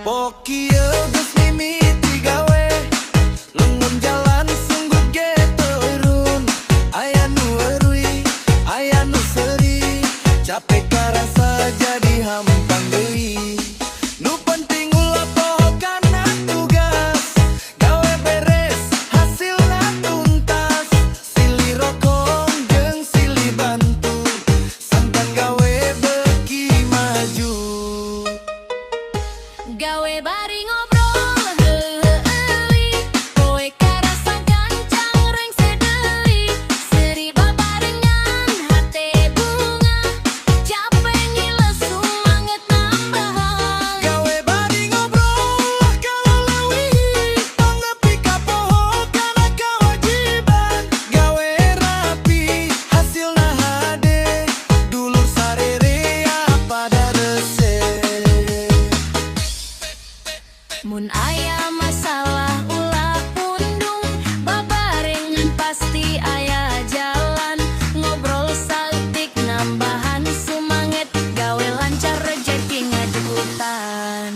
Poe kieu geus mimiti gawe, lengon jalan sungguh ge turun. Aya nu euruy, aya nu seuri, capek karasa jadi hampang deui. Nu penting ulah poho kana tugas, gawe beres hasilna tuntas. Silih rokong jeung silih bantu, sangkan gawe beuki maju. Gawe bari ngobrol heueuy, poe karasa gancang rengse deui. Seuri babarengan hate bungah, capek ngiles sumanget nambahan. Gawe bari ngobrol kalalewi, tong nepi ka poho kana kewajiban. Gawe rapi hasilna hade, dulur sarerea pada rese. Mun aya masalah ulah pundung, babarengan pasti aya jalan. Ngobrol saeutik nambahan sumanget, gawe lancar rejeki ngajugutan.